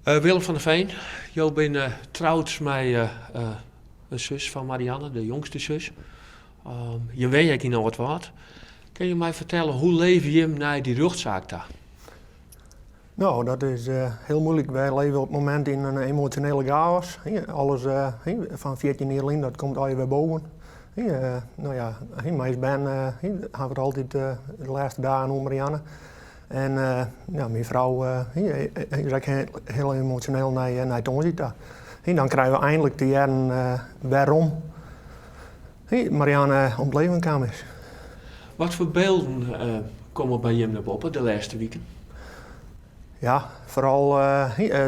Willem van der Veen, jo binne troud mei in sus fan Marianne, de jongste sus. Je wenje ek yn Aldwâld. Kinne jo my fertelle, hoe leve jim nei dy rjochtsaak ta? No, dat is hiel muoilik. Wy leve op it momint yn in emosjonele chaos. Alles fan 14 jier lyn, dat komt allegear wer boven. No ja, mei ús bern ha we it altyd de lêste dagen oer Marianne. En ja, myn frou is ek hiel emosjoneel nei tongersdei ta. Dan krije we einlik te hearren wêrom Marianne om it leven kaam is. Wat foar bylden komme by jim nei boppe de lêste wiken? Ja, foaral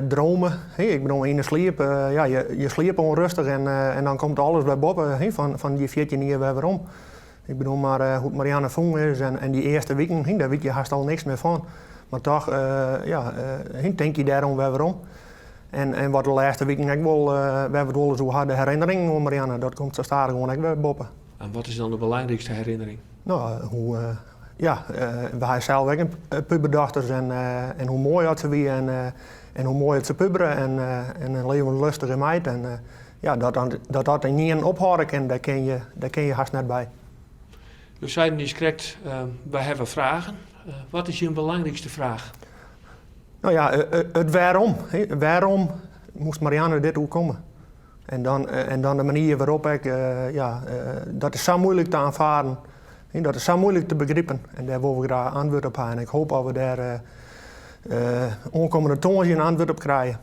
dromen. Ik bedoel, yn 'e sliep, ja, je sliepe ûnrêstich en dan komt alles wer boppe fan dy 14 jier wer werom. Ik bedoel mar hoe't Marianne fûn is en dy earste wiken, dêr wit je hast al niks mear fan. Mar toch, ja, tink je dêroan wer werom. En wat de lêste wiken ek wol, wêr't we it wolris oer ha, de herinneringen oan Marianne, dat komt sa stadichoan ek wer boppe. En wat is dan de belangrykste herinnering? No, hoe, ja, we ha sels ek in puberdochters en hoe moai oft se wie en hoe moai oft se pubere en in levenlustige meid. En ja, dat dat, dat ynienen ophâlde kin, dêr kin je, dêr kin je hast net by. Jo seiden niiskrekt, wy hawwe fragen. Wat is jim belangrykste fraach? No ja, it wêrom. Wêrom moast Marianne dit oerkomme? En dan, en dan de manier wêrop ek, ja, dat is sa muoilik te aanvaarden. Dat is sa muoilik te begripen. En dêr wolle we graach antwurd op ha. En ik hoop dat we dêr oankommende tongersdei in antwurd op krije.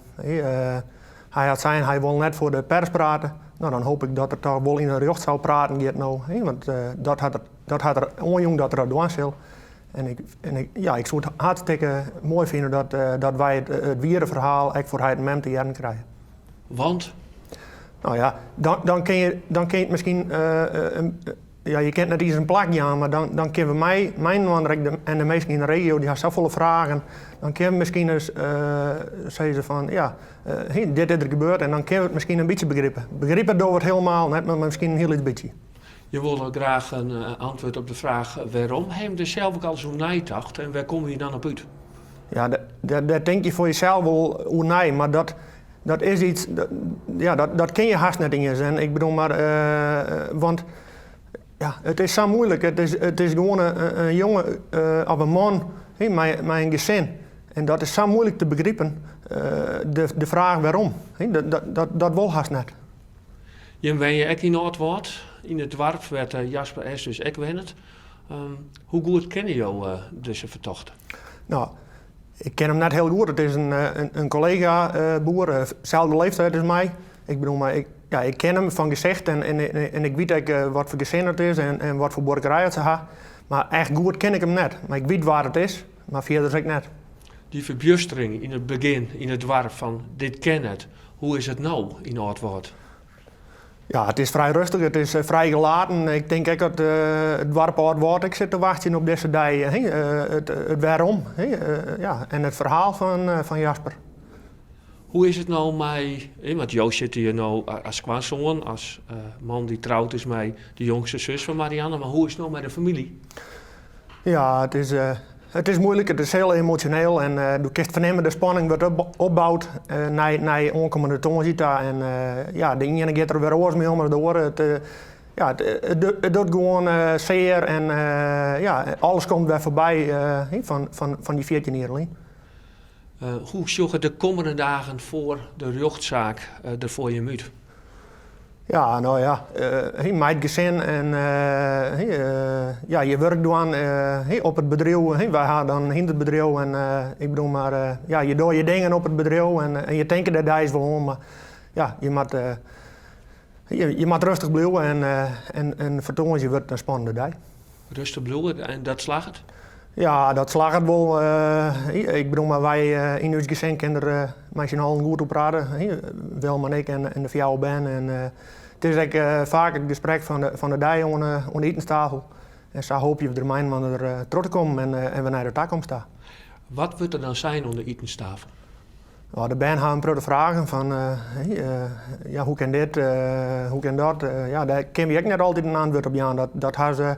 Hy hat sein hy wol net foar de pers prate. No, dan hoop ik dat er toch wol yn 'e rjochtsaal praten giet no. Want dat hat er, dat hat er oanjûn dat er dat dwaan sil. En ik, en ik, ja, ik soe it hartstikke moai fine dat, dat wy it, it wiere ferhaal ek foar heit en mem te hearren krije. Want? No ja, dan, dan kin je, dan kin je it miskien ja, je kinne it net iens in plak jaan, mar dan, dan kinne we mei, mei-inoar ek de, en de minsken yn de regio, dy ha safolle fragen, dan kinne we miskien ris sizze fan, ja, dit is der gebeurd en dan kinne we it miskien in bytsje begripe. Begripe dogge we it helemaal net, mar miskien in hiel lyts bytsje. Je wolle graach in antwurd op de fraach wêrom. Ha jim der sels ek alris oer neitocht en wêr komme je dan op út? Ja, dêr tinke je foar jesels wol oer nei, mar dat, dat is iets, ja, dat, dat kin je hast net iens. En ik bedoel mar, want ja, it is sa muoilik. It is, it is gewoan in jonge of in man mei, mei in gesin. En dat is sa muoilik te begripen, de, de fraach wêrom. Dat, dat, dat wol hast net. Jim wenje ek yn Aldwâld, yn it doarp wêr't Jasper S. dus ek wennet. Hoe goed kenne jo dizze fertochte? No, ik ken him net hiel goed. It is in, in kollega-boer, selde leeftiid as my. Ik bedoel, mar ik, ja, ik ken him fan gesicht en, en, en ik wit ek wat foar gesin it is en, en wat foar buorkerij oft se ha. Mar echt goed ken ik him net. Mar ik wit wa't it is, mar fierders ek net. Dy ferbjustering yn it begjin yn it doarp fan dit kin net, hoe is it no yn Aldwâld? Ja, it is frij rêstich, it is frij gelaten. Ik tink ek dat it doarp Aldwâld ek sit te wachtsjen op dizze dei. It, it wêrom ja, en it ferhaal fan, fan Jasper. Hoe is it no mei, want jo sitte hjir no as skoansoan, as man dy't troud is mei de jongste sus fan Marianne, mar hoe is it no mei de famylje? Ja, it is, it is muoilik, it is hiel emosjoneel en do kinst fernimme de spanning wurdt opboud nei, nei oankommende tongersdei ta. En ja, de iene giet der wer oars mei om as de oare. It, ja, it, it docht gewoan sear en ja, alles komt wer foarby fan, fan, fan dy 14 jier lyn. Hoe sjogge de kommende dagen foar de rjochtsaak der foar jim út? Ja, no ja, mei it gesin en ja, je wurk dwaan op it bedriuw. Wy ha dan in hynderbedriuw en ik bedoel mar, ja, je dogge je dingen op it bedriuw en je tinke der deis wol oan, mar ja, je moatte, je moatte rêstich bliuwe en, en, en foar tongersdei wurdt it in spannende dei. Rêstich bliuwe en dat slagget? Ja, dat slagget wol. Ik bedoel mar, wy yn ús gesin kinne der mei syn allen goed oer prate. Willem en ik en de fjouwer bern. En it is ek faak it gesprek fan de, fan de dei oan de itenstafel. En sa hoopje we der mei-inoar troch te kommen en wer nei de takomst ta. Wat wurdt der dan sein oan de itenstafel? No, de bern ha in protte fragen fan ja, hoe kin dit, hoe kin dat. Ja, dêr kinne wy ek net altyd in antwurd op jaan. Dat, dat ha se,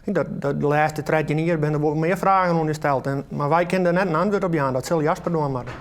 dat, dat de lêste 13 jier binne der wol mear fragen oan ús steld. En, mar wy kinne der net in antwurd op jaan. Dat sil Jasper dwaan moatte.